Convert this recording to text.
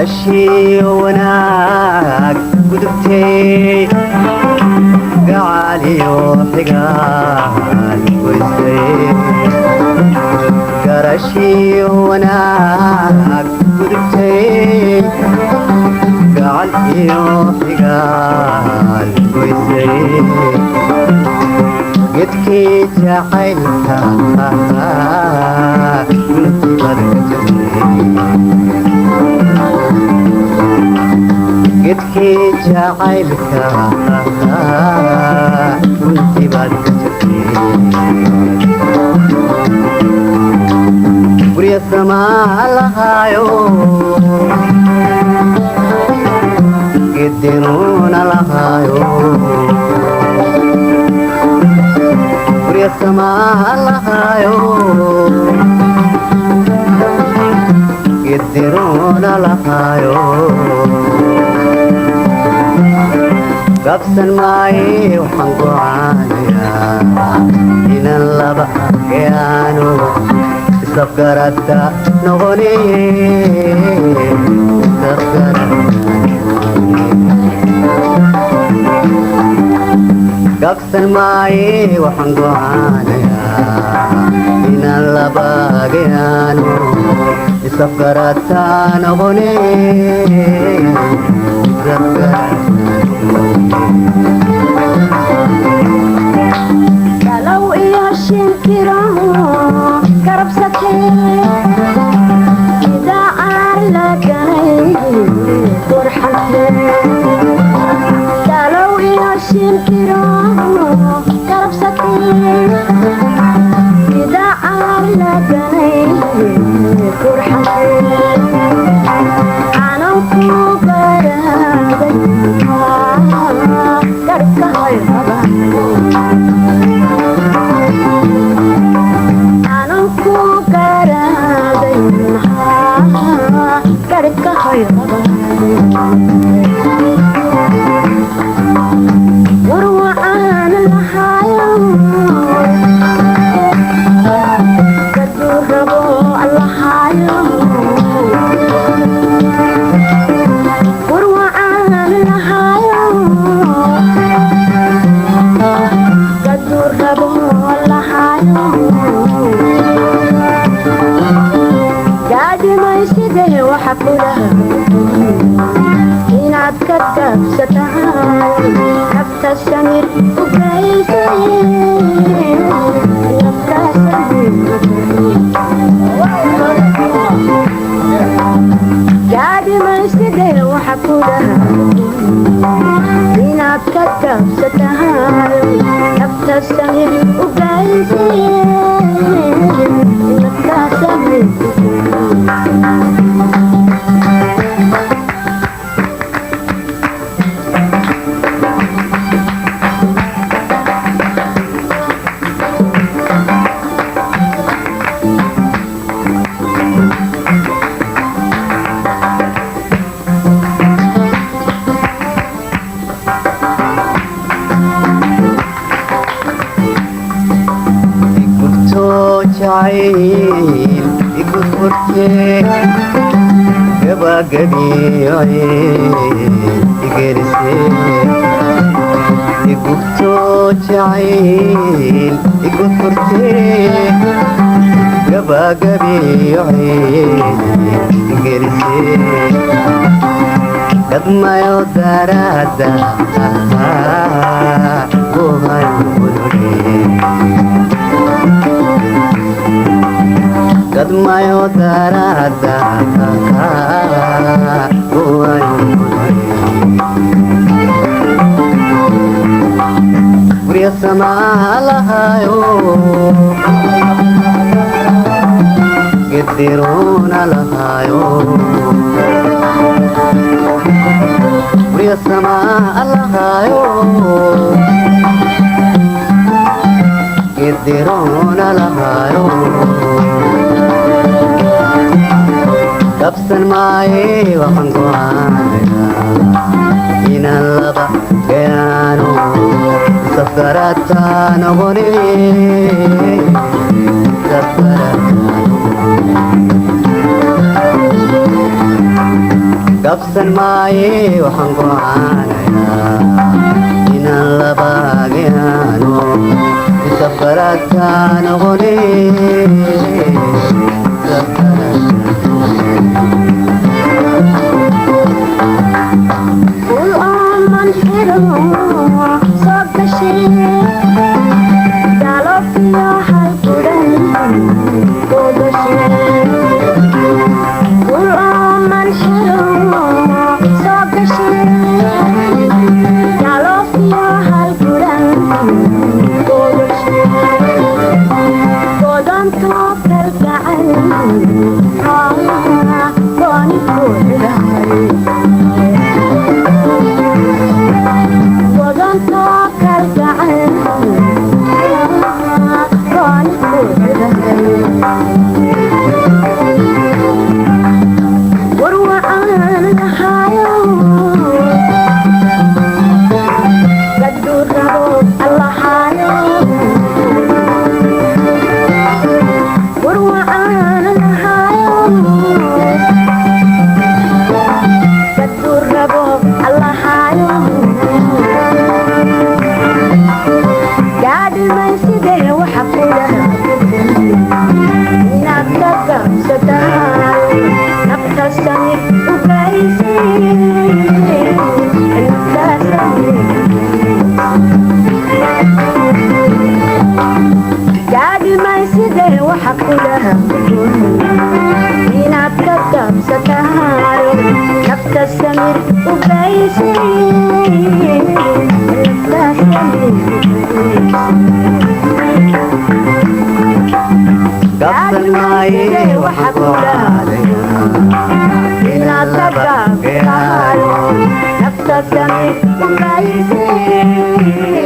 Garashiyo wanaag gudubtay, gacaaliyo xigaal goysay. Garashiyo wanaag gudubtay, gacal iyo xigaal goysay. Gedkii jacaylka guntibaad ka jirtay, gedkii jacaylka guntibaad ka jirtay. Gurya samaa lahaayo, gedinuuna lahaayo. Gurya samaa lahaayo, gedinuuna lahaayo. Gabsan maaye, waxaan gocaanayaa inan laba gaano isafgarata noqone. Gabsan maaye, waxaan gocaanayaa inan laba gaano isafgarata noqone. Dalow iyo shinkiro garabsatee, idaacaan la ganay gurxantee. Dalow iyo shinkiro garabsatee, idaacaan la ganay gurxantee. Anan ku garaaday garka hayraba, anan ku garaaday maxaa garhka hayraba. War wacaan lahaayo, gaduu rabo lahaayo. War wacaan lahaayo, gaduu rabo lahaayo. Gaadhimaysidee waxa kula inaad ka gaabsatahay, nafta samir u geysay, nafta samir. Gaadhimaysidee waxa kula inaad ka gaabsatahay, nafta samir u geysay, nafta samir. Igubto jacayl igudfurtee, gabagabiyo igelisee. Igubto jacayl igudfurtee, gabagabiyo igelisee. Gadmayo daraada gohayo, gadmayo daraada gohayo. Gurya samaa lahayo, gediruuna lahayo. Gurya samaa lahayo, gediruuna lahayo. Gabsan maaye, waxaan go'aanayaa inaan laba gayaano safgarata noqone, safgarata. Gabsan maaye, waxaan go'aanayaa inaan labaagaano isafgaraadka noqone. Gabsan maaye, waxaan go'aanayaa inaan laba gaano. Nafta samir u gaysay.